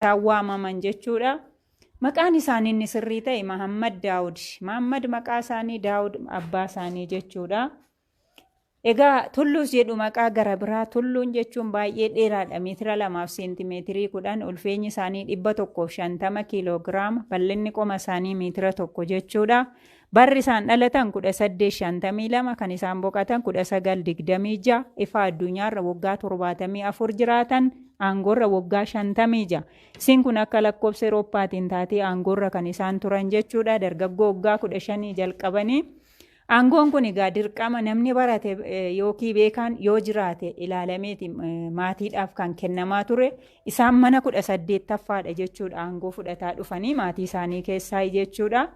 isaan waamaman jechuudha. Maqaan isaanii inni sirrii ta'e Mahammad Daawud. Mahammad maqaa isaanii, Daawud abbaa isaanii jechuudha. Egaa Tulluus jedhu maqaa gara biraa. Tulluun jechuun baay'ee dheeraadha. Meetira 2f seentimeetirii 10, ulfeenyi isaanii 150 kiiloogiraama, bal'inni qoma isaanii meetira 1 jechuudha. Barri isaan dhalatan 1852, kan isaan boqotan 1926, ifa addunyaarra waggaa 74 jiraatan, aangoorra waggaa 56. Isiin kun akka lakkoofsa Eurooppaatiin taatee aangoorra kan isaan turan jechuudha. Dargaggoo waggaa 15 jalqabanii. Aangoon kun egaa dirqama namni barate yookiin beekaan yoo jiraate ilaalameeti maatiidhaaf kan kennamaa ture. Isaan mana 18ffaadha jechuudha, aangoo fudhataa dhufanii maatii isaanii keessaa jechuudha.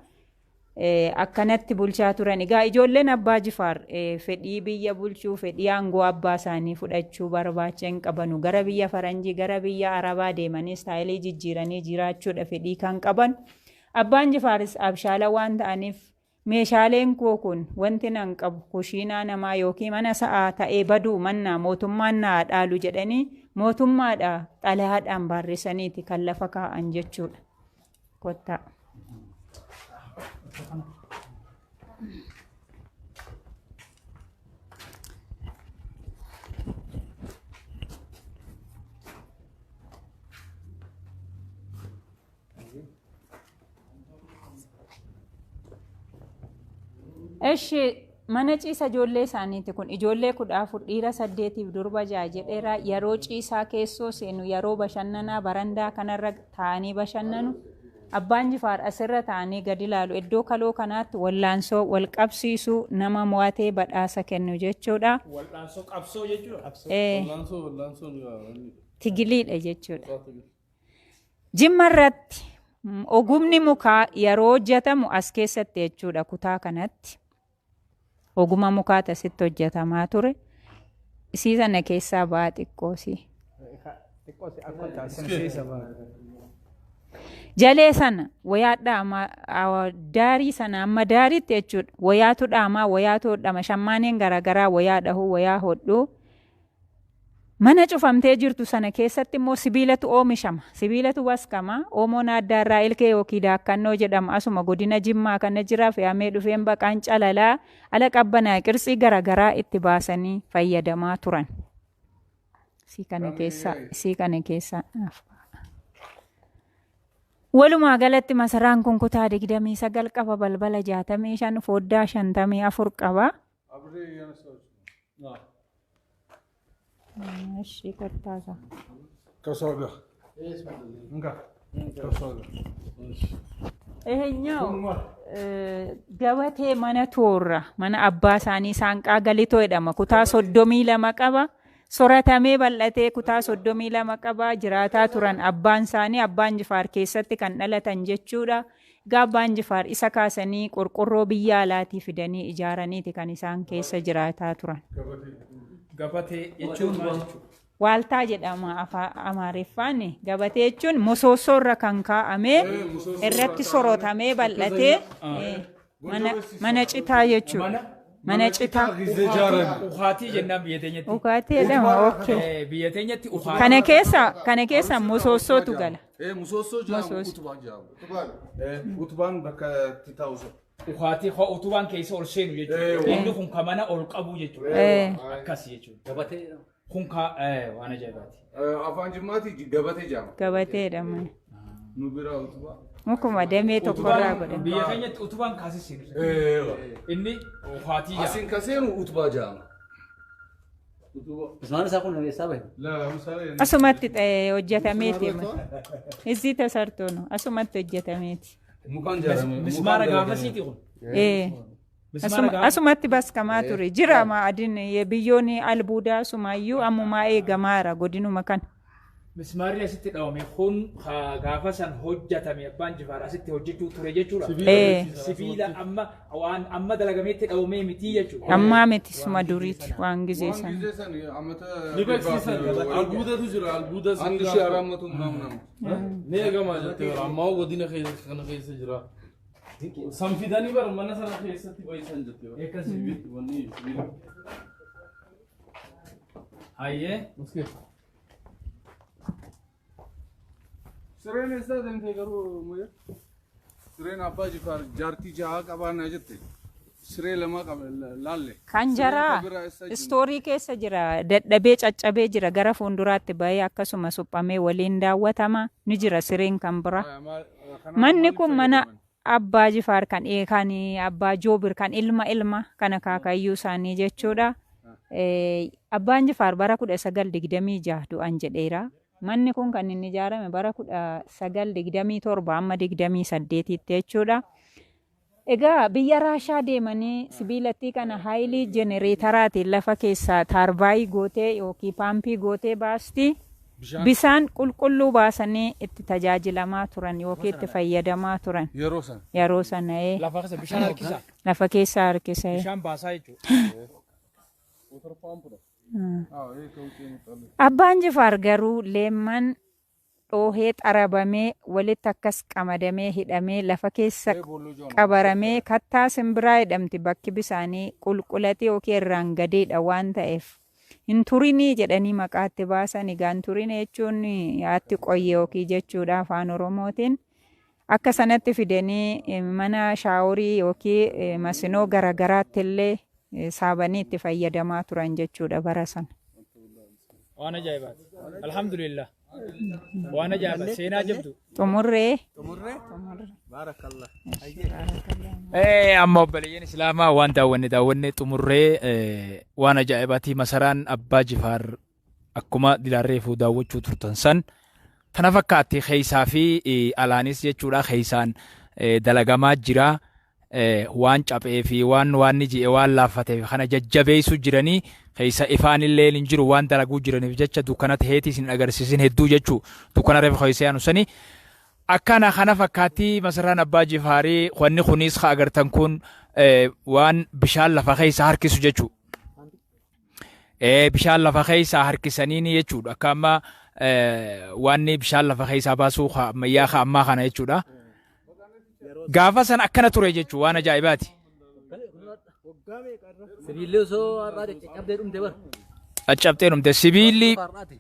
Akkanatti bulchaa turan. Egaa ijoolleen Abbaa Jifaar fedhii biyya bulchuu, fedhii aangoo abbaa isaanii fudhachuu barbaacha hin qabanu. Gara biyya Faranjii, gara biyya Arabaa deemanii istaayilii jijjiiranii jiraachuudha fedhii kan qaban. Abbaan Jifaaris abshaala waan ta'aniif, meeshaaleen koo kun, wanti nan qabu kushiinaa namaa yookiin mana sa'aa ta'ee baduu mannaa mootummaan naa dhaalu jedhanii mootummaadha xalayaadhaan barreessaniiti kan lafa kaa'an jechuudha. Kottaa. Eshi, mana ciisa ijoollee isaaniiti kun. Ijoollee 14, dhiira 8f durba 6 jedheera. Yeroo ciisaa keessoo seenu, yeroo bashannanaa barandaa kanarra taa'anii bashannanu. Abbaan Jifaar asirra taa'anii gadi ilaalu. Iddoo kaloo kanaatti wallaansoo wal qabsiisu, nama mo'atee badhaasa kennu jechuudha. Wal'aansoo qabsoo jechuudha. Wallaansoo, wallaansoon wanni Tigiliidha jechuudha. Jimma irratti ogumni mukaa yeroo hojjetamu as keessatti jechuudha, kutaa kanatti. Oguma mukaatu asitti hojjetamaa ture. Isii sana keessaa ba'aa xiqqoosii. Jalee sana wayaa dhaamaa, daarii sana amma daariitti jechuudha. Wayaatu dhaamaa, wayaatu hodhama. Shammaaneen garaagaraa wayaa dhahuu, wayaa hodhuu. Mana cufamtee jirtu sana keessatti immoo sibiilatu oomishama. Sibiilatu waskama. Oomoon adda irraa ilkee yookiin daakkannoo jedhama. Asuma godina Jimmaa kana jira. Fe'amee dhufeen baqaan calalaa ala qabbanaa qirtsii garaagaraa itti baasanii fayyadamaa turan. Isii kana keessa, isii kana keessa. Walumaa galatti masaraan kun kutaa 29 qaba. Balbala 65, foddaa 54 qaba. እሺ kottaasa. ከሷ ጋር እንካ፣ ከሷ ጋር። ይሄኛው gabatee mana toorra, mana abbaa isaanii saanqaa galitoo jedhama. Kutaa 32 qaba. Soratamee bal'atee kutaa 32 qaba. Jiraataa turan abbaan isaanii, Abbaan Jifaar keessatti kan dhalatan jechuudha. Egaa Abbaan Jifaar isa kaasanii qorqorroo biyya alaatii fidanii ijaaraniiti kan isaan keessa jiraataa turan. Gabatee jechuun maal jechuudha? Waaltaa jedhama afaan Amaariffaan. Gabatee jechuun mosoosoo irra kan kaa'amee irratti sorotamee bal'atee mana citaa jechuudha. Mana citaa. Ukaatii jennaan biyya teenyatti. Ukaatii jedhama, okay. Biyya teenyatti ukaatii. Kana keessa mosoosootu gala. Musoossoo jedhamu, utubaa jedhamu. Utubaan bakka itti taa'u sun. Ukaatii utubaan keessa ol seenu jechuudha. Inni kun ka mana ol qabu jechuudha. Akkas jechuudha. Gabatee. Kun ka waan ajaa'ibaati. Afaan Jimmaati gabatee jedhama. Gabatee jedhama. Nu biraa utubaa. Mukuma damee tokkorraa godhame. Biyya keenyatti utubaan kaasii seenu. Inni ukaatii jedhama. Asiin ka seenu utubaa jedhama. Utubaa. Bismaan isaa kun eessaa bahe? Lamisaalee. Asumatti hojjetameeti. እዚህ ተሰርቶ ነው። Asumatti hojjetameeti. Mukaan ijaarame. Mismaara gaafasiiti kun. Mismaara gaafa. Asumatti baskamaa ture. Jira maadin biyyoonni albuudaa sumaayyuu ammumaa eegamaara godinuma kana. Mismaarri asitti dhawame kun gaafa san hojjetame, Abbaan Jifaar asitti hojjechuu ture jechuudha. Sibiila amma waan amma dalagameetti dhawamee miti jechuudha. Ammaa miti, suma duriiti waan gizee Waan sana. ጊዜ san amata Ni beeksisan, albuudatu jira, albuuda. አንድ ሺህ አራት መቶ ምናምን ዓመት Ni eegamaa jettee bara ammaa godina keessa kana keessa jira. San fidanii bara mana sana keessatti bayisan jettee bara. Akkas. Wanni sibiila. Hayyee. Maskee. Sireen eessaa deemtee garuu muyya? Sireen abbaa Jifaar jaartii jaha qabaannaa jette. Siree lama qaba laalle. Kan jaraa Sireen biraa eessa jiru? Istoorii keessa jira. Dadhabee caccabee jira. Gara fuulduraatti bahee akkasuma suphamee waliin daawwatama. Ni jira sireen kan bira. Manni kun mana Abbaa Jifaar kan kan Abbaa Joobir kan ilma ilma kan akaakayyuu isaanii jechuudha. Abbaan Jifaar bara 1926 du'an jedheera. Manni kun kan inni ijaarame bara 1927 amma 28tti jechuudha. Egaa biyya Raashaa deemanii sibiilattii kana haayilii jenereetaraatiin lafa keessaa taarbaayii gootee yookiin paampii gootee baasti. Bisaan qulqulluu baasanii itti tajaajilamaa turan yookiin itti fayyadamaa turan. Yeroo sana. Yeroo sana ee. Lafa keessa bishaan harkisa. Lafa keessaa harkisa. Bishaan baasaa jechuudha. Abbaan Jifaar garuu leemman dhoohee xarabamee walitti akkas qamadamee hidhamee lafa keessa qabaramee kattaa simbiraa jedhamti bakki bisaanii qulqulatee yookiin irraan gadeedha waan ta'eef hin turinii jedhanii maqaatti baasan. Egaa hin turinii jechuun yaatti qoyye yookiin jechuudha afaan Oromootiin. Akka sanatti fidanii mana shaaworii yookiin masinoo garaagaraatti illee saabanii itti fayyadamaa turan jechuudha bara sana. Waan ajaa'ibaati. Alhamdulillah. Waan ajaa'iba seenaa jabdu. Xumurree. Baarakallah. Amma obboleeyyan Islaamaa waan daawwanne daawwanne xumurree waan ajaa'ibaati. Masaraan Abbaa Jifaar akkuma dilaarreefuu daawwachuu turtan san tana fakkaatti keessaa fi alaanis jechuudha keessaan dalagamaa jira. Waan caphee fi waan waan ni ji'e waan laaffateef kana jajjabeessu jiranii keessa ifaan illee hin jiru waan dalaguu jiraniif jecha dukkana taheetii isin agarsiisin hedduu jechuu dukkana reefa keessa yaanu sanii. Akkana kana fakkaatti masaraan Abbaa Jifaarii wanni kunis ka agartan kun waan bishaan lafa keessa harkisu jechuudha. Bishaan lafa keessa harkisaniini jechuudha. Akka amma wanni bishaan lafa keessaa baasuu ammayyaa ka ammaa kana jechuudha. Gaafa san akkana ture jechuudha waan ajaa'ibaati. Sibiilli osoo har'aa caccabdee dhumte bar. Caccabdee dhumte sibiilli. Har'aati.